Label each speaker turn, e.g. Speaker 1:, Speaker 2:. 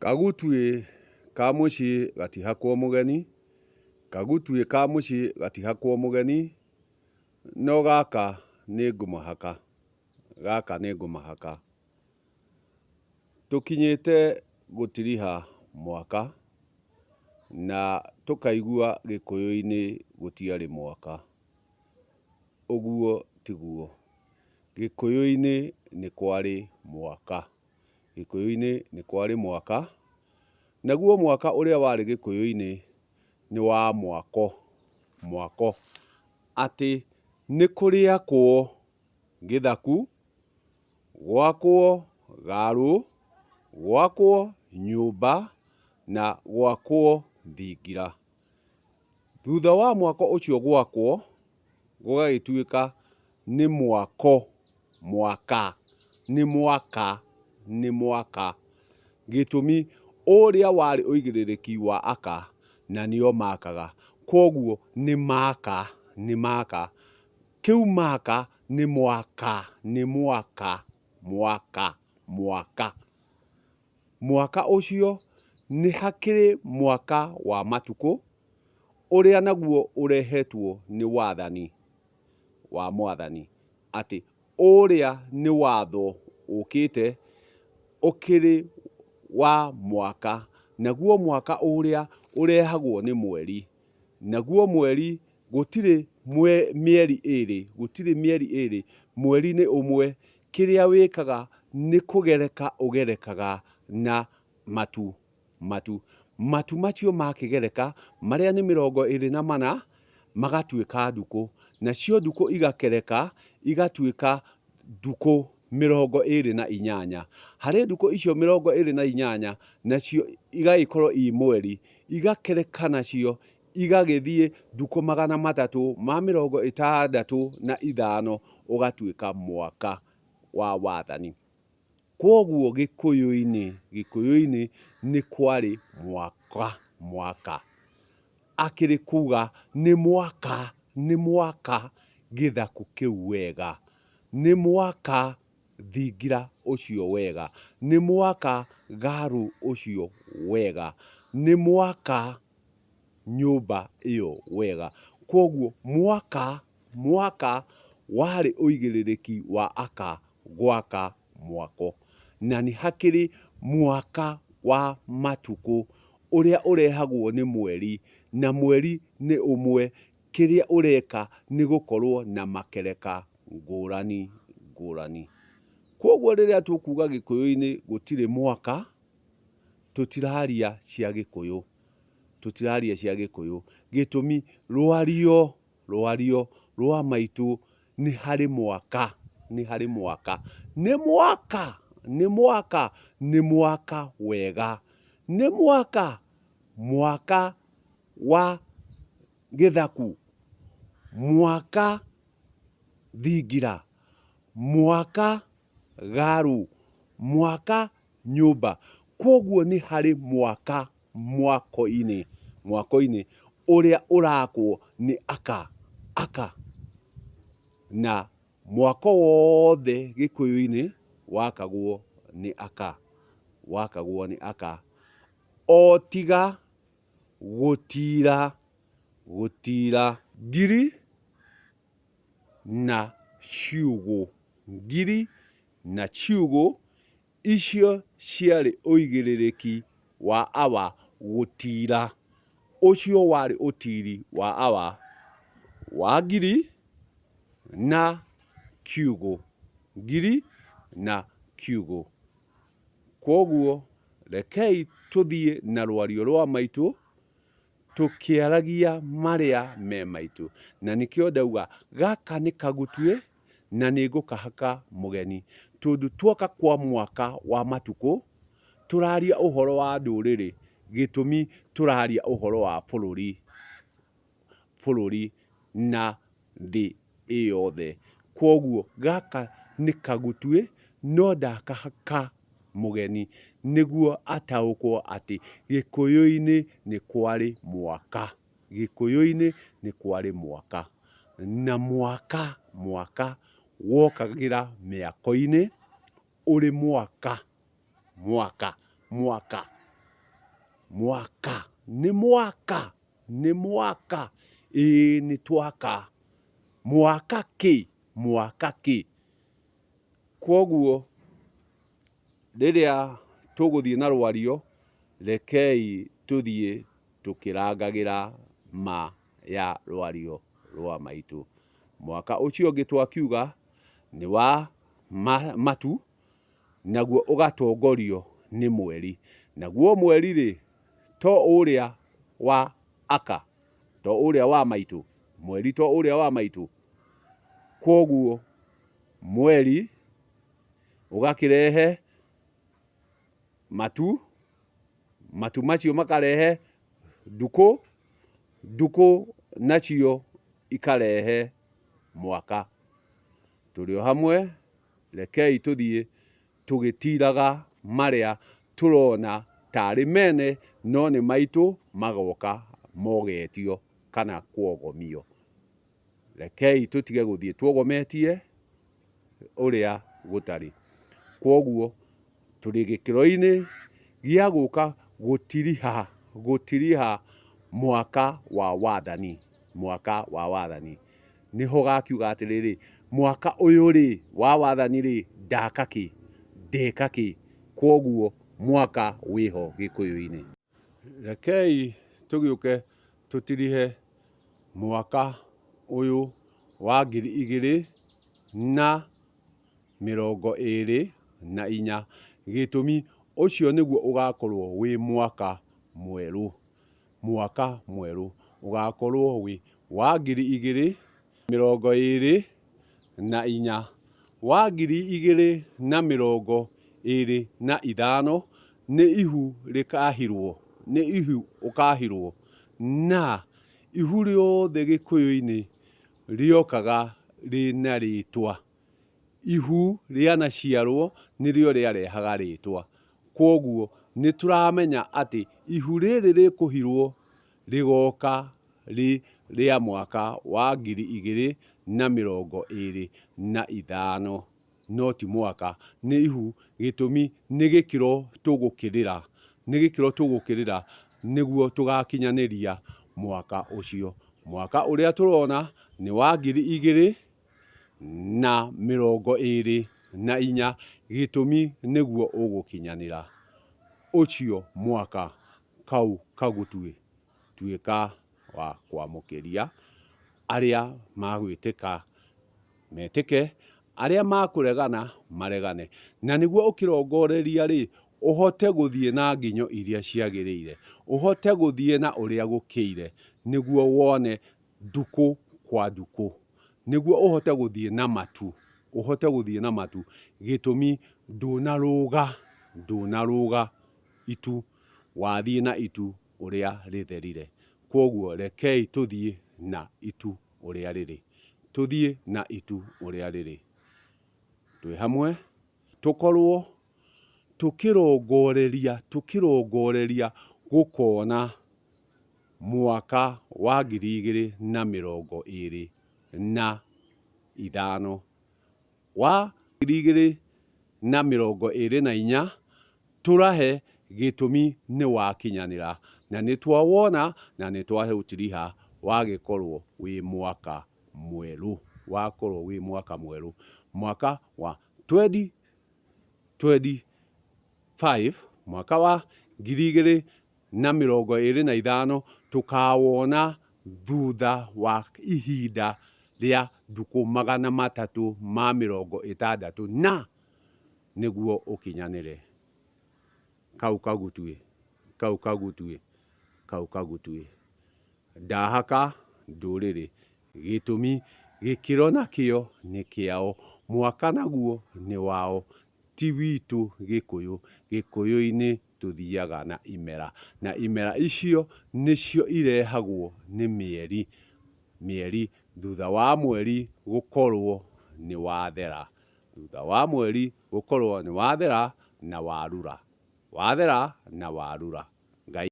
Speaker 1: Kagutuĩ ka mũciĩ gatihakwo mũgeni, kagutuĩ ka mũciĩ gatihakwo mũgeni, no gaka nĩ ngũmahaka, gaka nĩ ngũmahaka. Tũkinyĩte gũtiriha mwaka na tũkaigua gĩkũyũ-inĩ gũtiarĩ mwaka. Ũguo tiguo, gĩkũyũ-inĩ nĩ kwarĩ mwaka. Gĩkũyũ-inĩ nĩ kwarĩ mwaka, naguo mwaka ũrĩa warĩ gĩkũyũ-inĩ nĩ wa mwako, mwako. Atĩ nĩ kũrĩakwo gĩthaku, gwakwo garũ, gwakwo nyũmba na gwakwo thingira. Thutha wa mwako ũcio gwakwo, gũgagĩtuĩka nĩ mwako, mwaka, nĩ mwaka, nĩ mwaka. Gĩtũmi, ũrĩa warĩ ũigĩrĩrĩki wa aka na nĩo makaga, kwoguo nĩ maka, nĩ maka. Kĩu maka nĩ mwaka, nĩ mwaka, mwaka, mwaka. Mwaka ũcio nĩ hakĩrĩ mwaka wa matukũ, ũrĩa naguo ũrehetwo nĩ wathani wa Mwathani, atĩ ũrĩa nĩ watho ũkĩte ũkĩrĩ wa mwaka, naguo mwaka ũrĩa ũrehagwo nĩ mweri, naguo mweri gũtirĩ mĩeri ĩrĩ, gũtirĩ mĩeri ĩrĩ, mweri nĩ ũmwe, kĩrĩa wĩkaga nĩ kũgereka ũgerekaga na matu, matu. Matu macio makĩgereka, marĩa nĩ 24, magatuĩka ndukũ, nacio ndukũ igakereka igatuĩka ndukũ 28. Harĩ ndukũ icio 28, nacio igagĩkorwo i mweri, igakereka nacio igagĩthiĩ ndukũ 365, ũgatuĩka mwaka wa wathani. Kwoguo Gĩkũyũ-inĩ, Gĩkũyũ-inĩ nĩ kwarĩ mwaka, mwaka. Akĩrĩ kuga nĩ mwaka, nĩ mwaka gĩthaku kĩu wega, nĩ mwaka thingira ũcio wega, nĩ mwaka garũ ũcio wega, nĩ mwaka nyũmba ĩyo wega. Kwoguo mwaka, mwaka warĩ ũigĩrĩrĩki wa aka gwaka mwako. Na nĩ hakĩrĩ mwaka wa matukũ ũrĩa ũrehagwo nĩ mweri, na mweri nĩ ũmwe, kĩrĩa ũreka nĩ gũkorwo na makereka ngũrani ngũrani. Kwoguo rĩrĩa tũkuga Gĩkũyũ-inĩ gũtirĩ mwaka, tũtiraria cia Gĩkũyũ, tũtiraria cia Gĩkũyũ. Gĩtũmi rwario, rwario rwa maitũ Nĩ harĩ mwaka, nĩ harĩ mwaka, nĩ mwaka, nĩ mwaka, nĩ mwaka wega, nĩ mwaka, mwaka wa gĩthaku, mwaka thingira, mwaka garũ, mwaka nyũmba. Kwoguo nĩ harĩ mwaka mwako-inĩ, mwako-inĩ ũrĩa ũrakwo nĩ aka, aka. Na mwako wothe gĩkũyũ-inĩ wakagwo nĩ aka, wakagwo nĩ aka. O tiga gũtira, gũtira ngiri na ciugũ, ngiri na ciugũ Icio ciarĩ ũigĩrĩrĩki wa Awa gũtiira. Ũcio warĩ ũtiiri wa Awa wa ngiri na kiugũ. Ngiri na kiugũ. Kwoguo rekei tũthiĩ na rwario rwa maitũ tũkĩaragia marĩa me maitũ. Na nĩkĩo ndauga gaka nĩ kagutuĩ na nĩ ngũkahaka mũgeni, tondũ tuoka kwa mwaka wa matukũ, tũraria ũhoro wa ndũrĩrĩ, gĩtũmi tũraria ũhoro wa bũrũri, bũrũri na thĩ ĩ yothe. Kwoguo gaka nĩ kagutuĩ, no ndakahaka mũgeni nĩguo ataũkwo atĩ Gĩkũyũ-inĩ nĩ kwarĩ mwaka. Gĩkũyũ-inĩ nĩ kwarĩ mwaka, na mwaka, mwaka wokagĩra mĩako-inĩ ũrĩ mwaka, mwaka, mwaka. Mwaka, nĩ mwaka, nĩ mwaka, ĩĩ nĩ twaka. Mwaka kĩ? Mwaka kĩ? Kwoguo rĩrĩa tũgũthiĩ na rwario, rekei tũthiĩ tũkĩrangagĩra ma ya rwario rwa maitũ. Mwaka ũcio ũngĩ twakiuga nĩ wa matu, naguo ũgatongorio nĩ mweri. Naguo mweri-rĩ, to ũrĩa wa aka, to ũrĩa wa maitũ, mweri to ũrĩa wa maitũ. Kwoguo mweri ũgakĩrehe matu, matu macio makarehe ndukũ, ndukũ nacio ikarehe mwaka. Tũrĩ o hamwe, rekei tũthiĩ tũgĩtiraga marĩa tũrona tarĩ mene no nĩ maitũ magoka mogetio kana kuogomio. Rekei tũtige gũthiĩ tuogometie ũrĩa gũtarĩ. Kwoguo tũrĩ gĩkĩro-inĩ gĩa gũka gũtiriha, gũtiriha mwaka wa wathani, mwaka wa wathani. Nĩho ũgakiuga atĩrĩrĩ, mwaka ũyũ rĩ, wa wathani rĩ, ndaka kĩ, ndeka kĩ? Kwoguo mwaka wĩho gĩkũyũ-inĩ. Rekei tũgĩũke tũtirihe mwaka ũyũ wa 2024, gĩtũmi ũcio nĩguo ũgakorwo wĩ mwaka mwerũ, mwaka mwerũ ũgakorwo wĩ wa 2024. Wa 2025 nĩ ihu rĩkahirwo, nĩ ihu ũkahirwo, na ihu rĩothe gĩkũyũ-inĩ rĩokaga rĩna rĩtwa. Ihu rĩanaciarwo nĩrĩo rĩarehaga rĩtwa. Kwoguo nĩ tũramenya atĩ ihu rĩrĩ rĩkũhirwo rĩgoka rĩ rĩa mwaka wa 2025, no ti mwaka, nĩ ihu, gĩtũmi nĩ gĩkĩro tũgũkĩrĩra, nĩ gĩkĩro tũgũkĩrĩra nĩguo tũgakinyanĩria mwaka ũcio. Mwaka ũrĩa tũrona nĩ wa 2024, gĩtũmi nĩguo ũgũkinyanĩra ũcio mwaka kau kagũtue tuĩka wa kwamũkĩria arĩa magwĩtĩka metĩke, arĩa makũregana maregane. Na nĩguo ũkĩrongoreria rĩ, ũhote gũthiĩ na nginyo iria ciagĩrĩire, ũhote gũthiĩ na ũrĩa gũkĩire, nĩguo wone ndukũ kwa ndukũ, nĩguo ũhote gũthiĩ na matu, ũhote gũthiĩ na matu, gĩtũmi ndũnarũga, ndũnarũga itu, wathiĩ na itu ũrĩa rĩtherire. Kwoguo rekei tũthiĩ na itu ũrĩa rĩrĩ, tũthiĩ na itu ũrĩa rĩrĩ, twĩ hamwe, tũkorwo tũkĩrongoreria, tũkĩrongoreria gũkona mwaka wa 2025. Wa 2024 tũrahe gĩtũmi nĩ wakinyanĩra na nĩ twawona na nĩ twaũtiriha wagĩkorwo wĩ mwaka mwerũ, wakorwo wĩ mwaka mwerũ, mwaka wa 2025, mwaka wa 2025 tũkawona thutha wa ihinda rĩa ndukũ 360 na nĩguo ũkinyanĩre. Kau kagutuĩ, kau kagutuĩ, kau kagutuĩ. Ndahaka ndũrĩrĩ, gĩtũmi gĩkĩro nakĩo nĩ kĩao, mwaka naguo nĩ wao, ti witũ Gĩkũyũ. Gĩkũyũ-inĩ tũthiaga na imera, na imera icio nĩcio irehagwo nĩ mĩeri, mĩeri thutha wa mweri gũkorwo nĩ wathera, thutha wa mweri gũkorwo nĩ wathera na warura, wathera na warura.